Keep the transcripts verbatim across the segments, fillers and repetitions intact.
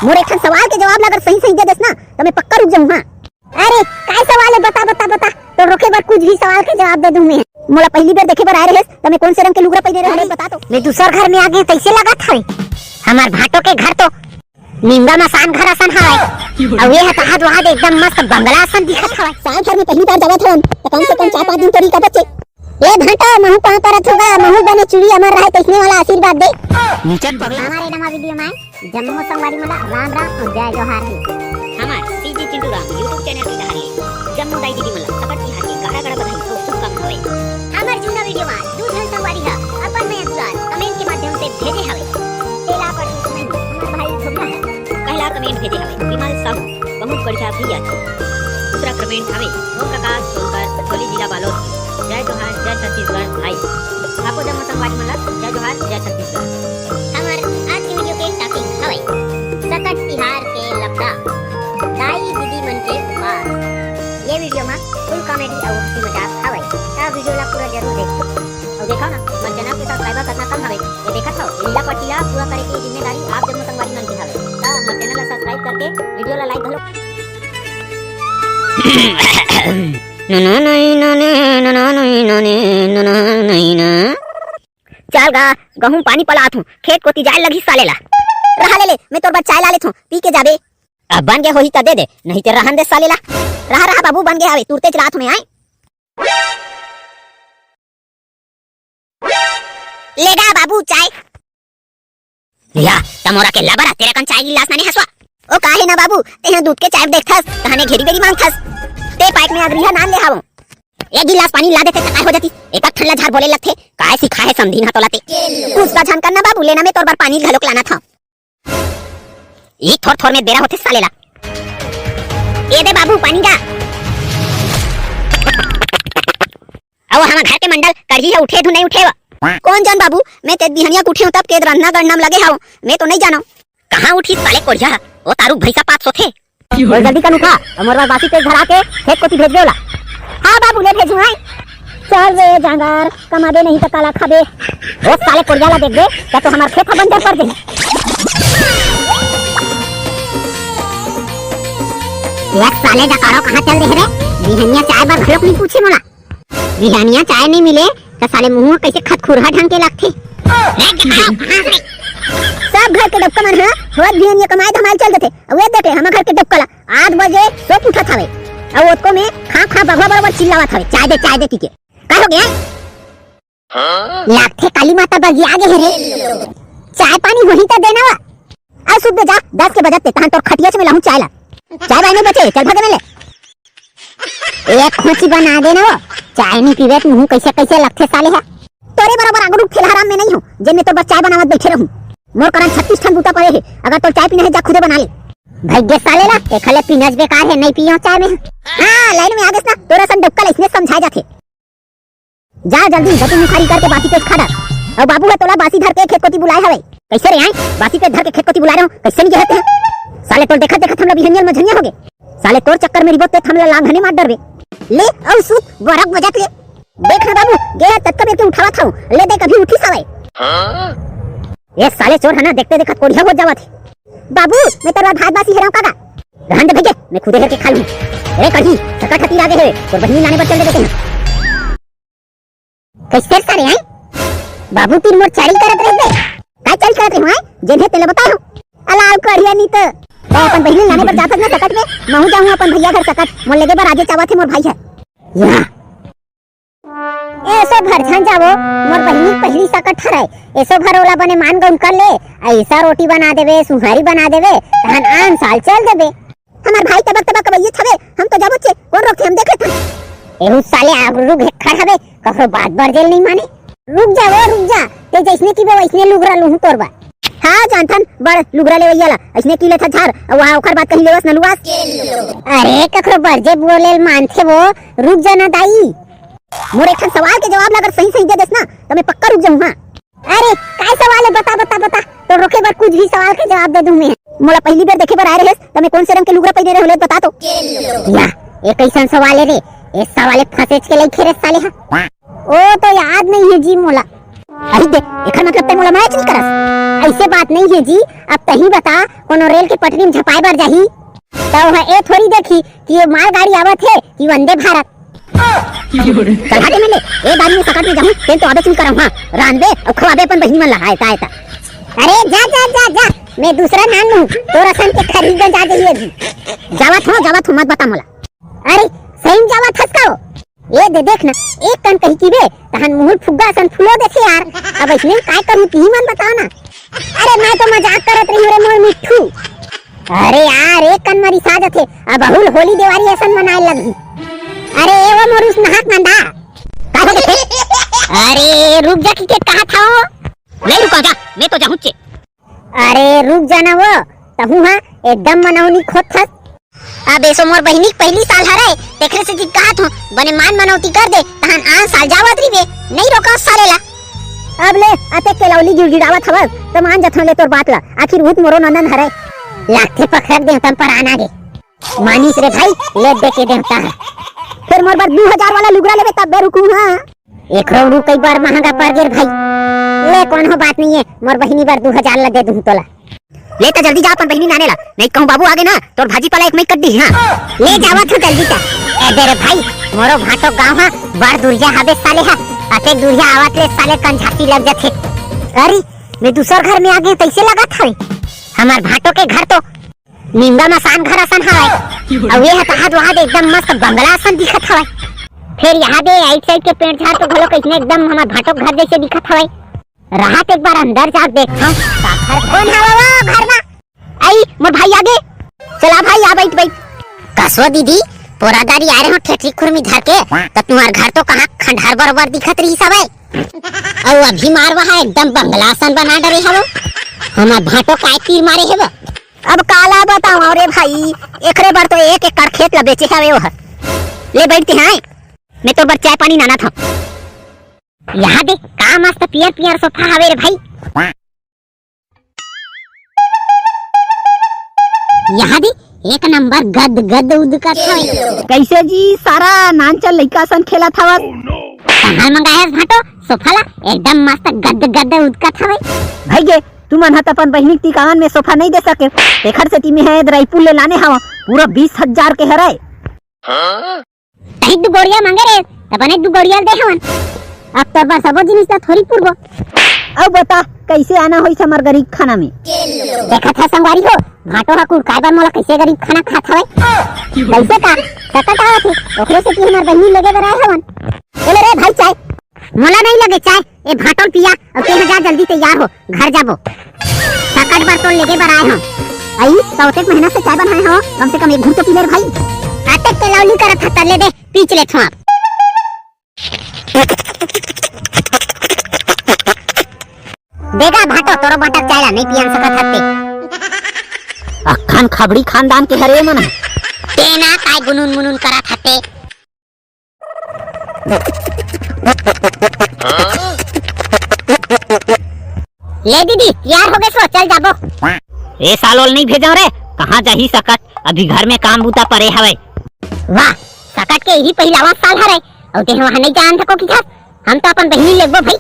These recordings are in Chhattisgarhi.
मोर एक ठन सवाल के जवाब ला अगर सही सही दे देस ना, त मैं पक्का रुक जाहूं, हां। अरे, काय सवाल हे? बता, बता, बता। तोर रोके बर कुछ भी सवाल के जवाब दे दूं मैं। मोला पहली बेर देखे बर आए रहेस, त मैं कोन से रंग के लुगरा पहिने रहेंव, बता तो। मैं दूसर घर में आ गेंव, तइसे लगत हवे। हमर भाटो के घर तो निमगा मसान घर असन हवय। अउ ये ह तहाद वहाद एकदम मस्त बंगला असन दिखत हवय। साल भर में पहली बार जावत हवन, त कम से कम चार पांच दिन तो रुका बच्चे। ले भांटा, महू पांव परत हों गा, महू बने चुड़ी अमर रहे, तइसने वाला आशीर्वाद दे। नीचन पगला। हमारे नवा वीडियो में जम्मो संगवारी मन ला राम राम अउ जय जोहार हे। हमर CG Chintu Ram YouTube channel के डहार ले जम्मो दाई दीदी मन ला सकट तिहार के गाड़ा गाड़ा बधाई अउ शुभकामना हवे। हमर जुन्ना वीडियो में दू झन संगवारी ह अपन मया दुलार कमेंट के माध्यम से भेजे हवे। तेला पढ़ के सुनाई, हमर भाई धोबला ह। पहला कमेंट भेजे हवे विमल साहू, बहुत बढ़िया भैया जी। दूसरा कमेंट हवे ओम प्रकाश सोनकर, खोली जिला बालोद। जय जोहार, जय छत्तीसगढ़ भाई। आपो जम्मो संगवारी मन ला जय जोहार, जय छत्तीसगढ़। हमर आज के वीडियो के टॉपिक हवय सकट तिहार के लफड़ा, दाई दीदी मन के उपास। ये वीडियो में फुल कॉमेडी अउ हंसी मजाक हवय, त वीडियो ला पूरा जरूर देखो। अउ देखो ना, मोर चैनल के सब्सक्राइबर कतना कम हवे, ये देखत हव, लीला पट्टी ला पूरा करे के जिम्मेदारी आप जम्मो संगवारी मन के हवे। त मोर चैनल ला सब्सक्राइब करके वीडियो ला लाइक घलो। नना नई नने, नना नई नने, नना नई ना। चल गा, गहूं पानी पलात हूं, खेत कोती जाए लगही साले ला। रहा ले ले, मैं तोर बर चाय ला लेथूं, पी के जाबे। अब बन गे होही त दे दे, नहीं ते रहन दे साले ला। रहा रहा बाबू, बन गे हवे, तुरते चलात हूं मैं, आए। ले गा बाबू चाय। या, त मोर अकेल्ला बर तेरे कन चाय गिलास नने हसवा। ओ काहे ना बाबू, तेहा दूध के चाय देखथस, कहने घेरी बेरी मांगथस। ते पाइक में अगरिहा नान ले हावो। एक गिलास पानी ला देते त काय हो जाती? एक ठन ला झार बोले लगथे, काय सिखाहे समधी ना तोला ते। गुस्सा झन करना बाबू, लेना मैं तोर बर पानी घलोक लाना था। ई थोर थोर में बेरा होथे साले ला। ए दे बाबू, पानी गा। अउ हमर घर के मंडल कढ़ी ह उठे धु नहीं उठे व। कोन जान बाबू, मैं ते बिहनिया के उठे हूं तब के रंधना गड़ना में लगे हूं, मैं तो नहीं जानो। कहां उठी साले कोढ़िया ह? ओ तारू भैंसा पात सोथे। ओए जल्दी कन उठा, अउ मोर बर बासी पेट धरा के खेत कोती भेज दे ओला। हां बाबू, ले भेजू, आए। चल रे जांगर, कमाबे नहीं त काला खाबे। ओ साले कोढ़िया ला देख दे, क्या तो हमार खेत ह बंजर पड़ जाही। एक साले डकारो कहां चल दे रे? बिहनिया चाय बर घलोक नहीं पूछे मोला। बिहनिया चाय नहीं मिले त साले मुंह कइसे खतखुरहा ढंग के लगथे। रे डकारो, कहां से? सब घर के डबका मन ह होत बिहनिया कमाए धमाए चल देथे। अउ ये देख रे, हमर घर के डबका ला आठ बजे सो के उठत हवे। अउ ओतको में खां खां बघवा बरोबर चिल्लावत हवे, "चाय दे, चाय दे," कहिके। का हो गया? लागथे काली माता बगिया गे हे रे। चाय पानी होही त देना वा। अउ सुत दे जा, दस के बजत ते, तहन तोर खटिया में लाहूं चाय ला। चाय बाय नहीं बचे, चल भागे में ले। एक खोंची बना देना वो। चाय नहीं पीबे त मुंह कइसे कइसे लगथे साले हा। तोरे बरोबर आगरू ठेलहराम में नहीं हूं, जेन में तोर बर चाय बनावत बैठे रहूं। मोर करन छत्तीस ठन बूता पड़े हे, अगर तोर चाय पीना हे जा खुदे बना ले। भइगे साले ला, एखर ले पीना च बेकार हे, नहीं पियो चाय में। हां, लाइन में आ गेस ना, तोर असन डबका ला इसने समझाए जाथे। जा जल्दी गटी मुखारी करके बासी पेट खा डार। अउ बाबू ह तोला बासी धर के खेत कोती बुलाए हवे। कइसे रे आए? बासी पेट धर के खेत कोती बुलाए रहो, कइसे नहीं कहते हैं? साले तोर देखत देखत हमला बिहनिया ल मझनिया होगे। साले तोर चक्कर में रिबो ते हमला लांघने मार डरबे। ले अउ सुत बरक बजत ले। देख ना बाबू, गे ह ततका बेर के उठावत हूं, ले देख अभी उठिस हवय। ए साले चोर ह ना, देखते देखत कोढ़िया हो जावत हे। बाबू, मैं तोर भात बासी हेरंव का गा? रहन दे भइगे, मैं खुदे हेर के खा लूं। रे कढ़ी, सकट ह तीर आगे हे, तोर बहिनी लाने बर चल दे देते हैं। कइसे सारे आए? बाबू तीर मोर चारी करत रहिबे। का चारी करत रहिबे? जेन हे तेला बताओ। अलाव कढ़िया नी तो। तैं अपन बहिनी लाने बर जाथस ना सकट में, महूं जाहूं अपन भइया घर सकट। मोर लेगे बर आजे चावत हे मोर भाई ह। या। एसो भर झन जावो, मोर बहिनी पहली सकट हरय। एसो भर ओला बने मान गउन कर ले। अइसा रोटी बना देबे, सुहारी बना देबे, तहन आन साल चल देबे। हमर भाई तबक तबक कबइये हवे, हम तो जाबो चे, कोन रोकथे, हम देख लेथन। एहू साले आगरू रुक खड़ हवे, कखरो बात बर जेल नहीं माने। रुक जा वो, रुक जा, ते जइसने की बे वइसने लुगरा लूहूं तोर बर। हां, जानथन, बड़ लुगरा लेवइया ला, अइसने की लेथा झार, अउ वहां ओखर बात कहीं लेवस न लुआस। अरे, कखरो बर जे बोले ल मानथे वो, रुक जा ना दाई। मोर एक ठन सवाल के जवाब ला अगर सही सही दे देस ना, त मैं पक्का रुक जाहूं, हां। अरे, काय सवाल हे? बता, बता, बता। तोर रोके बर कुछ भी सवाल के जवाब दे दूं मैं। मोला पहली बेर देखे बर आए रहेस, त मैं कोन से रंग के लुगरा पहिने रहेंव, ले बता तो। या, ये कइसन सवाल हे रे? ये सवाल एक फंसेच के लइक हे रे साले हा। ओ तो याद नहीं हे जी मोला। अरे दे, एकर मतलब तैं मोला मैच नहीं करस। ऐसे बात नहीं है जी। अब तही बता, कोनो रेल के पटरी में झपाए बर जाही, त ओह ए थोड़ी देखी कि ये मालगाड़ी आवत हे कि वंदे भारत। चल हटे में ले, ए बारी में सकट में जाहूं, तेन तो आबे चुन करम, हां, रांधबे अउ खवाबे अपन बहिनी मन ला, आय ता, आय ता। अरे जा, जा, जा, जा, मैं दूसरा नान लूं, तोर असन के खरीद जा जाही अभी। जावत हो, जावत हो, मत बता मोला। अरे, सही में जावत हस का हो? ए दे देख ना, एक कन कही की बे, तहन मुहुल फुग्गा असन फुलो देथे यार। अब इसने काय करूं, तिही मन बताओ ना। अरे मैं तो मजाक करत रही रे मोर मिट्ठू। अरे यार, एक कन मरी सा जथे, अब अहुल होली देवारी असन मनाए लगही। अरे ए वो मोर उस नहाक नंदा। का हो गे? अरे रुक जा, कि के कहा था वो? नहीं रुका जा, मैं तो जाहूं चे। अरे रुक जाना वो, तहू हा एकदम मनौनी खोत हस। अब एसो मोर बहिनी के पहली साल हरे, तेखरे से जी कहत हूं, बने मान मनौती कर दे, तहन आन साल जावत रहिबे, नहीं रोका साले ला। अब ले, अते के लौली गिड़गिड़ावत हवस, त मान जथन ले तोर बात ला, आखिर उत मोरो नंदन हरे। लागथे पखरक देहतन पर आना गे। मानिस रे भाई, ले दे के देहता है। फिर मोर बर दू हजार वाला लुगरा लेबे तब बे रुकू हां। एकरो रुक कई बार महंगा पड़ गेल भाई। ले कोनो बात नहीं है, मोर बहिनी बर दू हजार ला दे दूं तोला। ले त जल्दी जा अपन बहिनी नाने ला, नहीं कहूं बाबू आगे ना तोर भाजी पाला एक मई कट दी हां। ले जावत हूं जल्दी त। ए दे रे भाई, मोरो भाटो गांव हा बड़ दुरिया हबे साले हा। अतेक दुरिया आवत ले साले कन झांसी लग जथे। अरे, मैं दूसर घर में आगे तैसे लगत हवे। हमार भाटो के घर तो निंदा मसान घर असन हवय। अउ ये ह तहाद वहाद एकदम मस्त बंगला असन दिखत हवय। फेर यहाँ दे आइट साइड के पेड़ झाड़ तो घलो कइसने एकदम हमर भाटो घर जैसे दिखत हवय। रहत एक बार अंदर जाके देखथंव, काखर कोन हवय वो घर मा? आई, मोर भाई आगे। चला भाई, आ बैठ, बैठ। कसो दीदी, पोरादारी आ रहे हो ठेठरी खुरमी धर के, त तुम्हार घर तो कहाँ खंडहर बरोबर दिखत रही हवय। अउ अभी मारवा है एकदम बंगला असन बना डरे हवो। हमर भाटो काय तीर मारे हेबो। अब काला बताओ रे भाई, एकरे बर तो एक एकड़ खेत ला बेचे हवे ओह। ले बैठते हैं, मैं तोर बर चाय पानी नाना था। यहाँ देख, का मस्त पियर पियर सोफा हवे रे भाई। यहाँ दे, एक नंबर गद गद उदकत हवे। कैसे जी सारा नानचन लइका सन खेलत हवस? कहाँ मंगायस भाटो सोफा ला? एकदम मस्त गद गद उदकत हवे। भाई गे, तुमन ह त अपन बहिनी के टिकावन में सोफा नहीं दे सके, तेखर सेती में है रायपुर ले लाने हवा, पूरा बीस हजार के हरे। तही दू गोड़िया मांगे रे, त बने दू गोड़िया दे हवन। अब तोर बर सबो जिनिस ला थोड़ी पुरबो। अब बता, कैसे आना होइस हमर गरीब खाना में? देखत ह संगवारी हो, भाटो हा कुड़काय बर मोला कैसे गरीब खाना खात हवय। कैसे का? सकट आवत हे, ओकरे सेती हमर बहिनी लेगे बर आए हवन। ए ले रे भाई चाय। मोला नहीं लगे चाय, ए भाटो ल पिया, अउ तें जा जल्दी तैयार हो, घर जाबो। सकट बर तोर लेगे बर आए हंव। आई, त ओतेक मेहनत से चाय बनाए हंव, कम से कम एक घूंट तो पी ले रे भाई। अतेक के लौली करत हस त ले दे, पीच लेथंव अब। देगा भाटो, तोरो भाटा चाय ला नहीं पियान सकत हते। अखन खबड़ी खानदान के हरे मन। तेना काय गुनून मुनून करत हते। ले दीदी, तैयार हो गे सो, चल जाबो। ए साल ओल नहीं भेजो रे, कहाँ जाही सकट, अभी घर में काम बूता परे हवे। वाह, सकट के यही पहिलावा साल हरे, अउ तें वहाँ नहीं जान सको कि हम तो अपन बहिनी लेगबो भाई।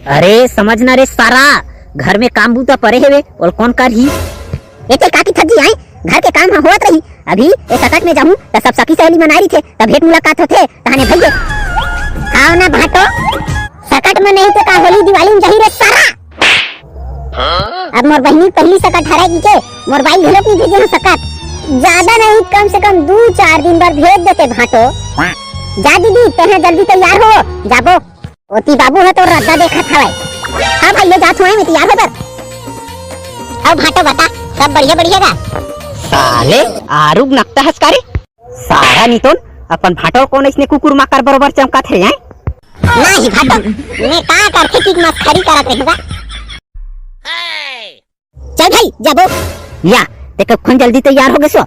अरे समझ ना रे सारा, घर में काम बूता परे हेवे, ओल कौन करही? ए ते का किथस जी, आए? घर के काम ह होवत रही, अभी ए सकट में जाहूं त सब सखी सहेली मन आए रहिथे, त भेंट मुलाकात होथे, तहने भइये। आओ ना भाटो, सकट में नहीं तो का होली दिवाली में जाही रे सारा। अब मोर बहिनी पहली सकट हराय कि के, मोर बाई घलोक नहीं भेजे हो सकट। ज्यादा नहीं, कम से कम दू चार दिन बर भेज देते भाटो। जा दीदी, तेहा जल्दी तैयार हो, जाबो। ओती बाबू ह तोर रद्दा देखत हवय। हाँ भाई, ले जात हवं मैं तैयार हो बर। अउ भाटो बता, सब बढ़िया बढ़िया गा? साले, आरुग नकटा हस का रे? सारा नितोन, अपन भाटो कोन इसने कुकुर माकर बरोबर चमकात हे, हैं? नहीं भाटो, मैं का करथे कि मस्खरी करत रहूंगा। चल भाई, जाबो। या, ते कखन जल्दी तैयार हो गे सो?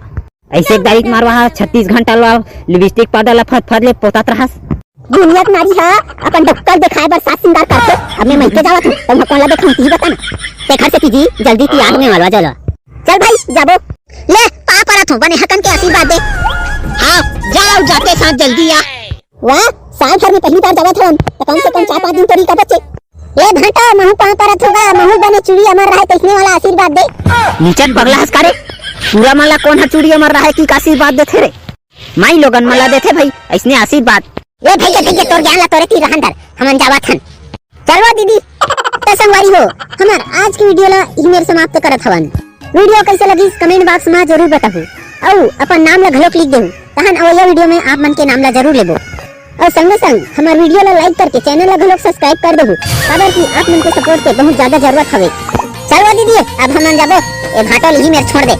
ऐसे एक दारी के मारवा हा, छत्तीस घंटा ला लिपस्टिक पाउडर ला फत फत ले पोतात रहस। दुनिया के नारी हा अपन डक्कल दिखाए बर साज सिंगार करथे। अब मैं मइके जावत हूँ, तुम कौन ला देखा हूँ, बता ना। तेखर से कीजी, जल्दी तैयार हो, मैं मलवा जावत हूँ। चल भाई, जाबो। ले, पा परत हूँ, बने हकन के आशीर्वाद दे। हाँ, जाओ, जाते साथ जल्दी आ। वाह, साल भर में पहली बार जावत हवन, त कम से कम चार पाँच दिन तो रही का बच्चे। ले भांटा, महू पाँव परत हों गा, महू बने चूड़ी अमर रहे तइसने वाला आशीर्वाद दे। नीचट पगला हस का रे? टूरा मन ला कोन ह चूड़ी अमर रहे कि आशीर्वाद देथे रे? माई लोगन मन ला देथे भाई अइसने आशीर्वाद। ले भइया, भइया, तोर ज्ञान ला तोरे तीर रहन दे, हमन जावत हन। चलवा दीदी, त संगवारी हो, हमर आज के वीडियो ला इही मेर समाप्त करत हवन। वीडियो कइसे लगिस, comment box मा जरूर बताहू, अउ अपन नाम ला घलोक लिख देहू, तहन अवइया वीडियो में आप मन के नाम ला जरूर लेबो। अउ संगे संग हमर वीडियो ला like करके channel ला घलोक subscribe कर देहू, काबर कि आप मन के support के बहुत ज्यादा जरूरत हवे। चलवा दीदी, अब हमन जाबो, ए भांटो ल इही मेर छोड़ दे।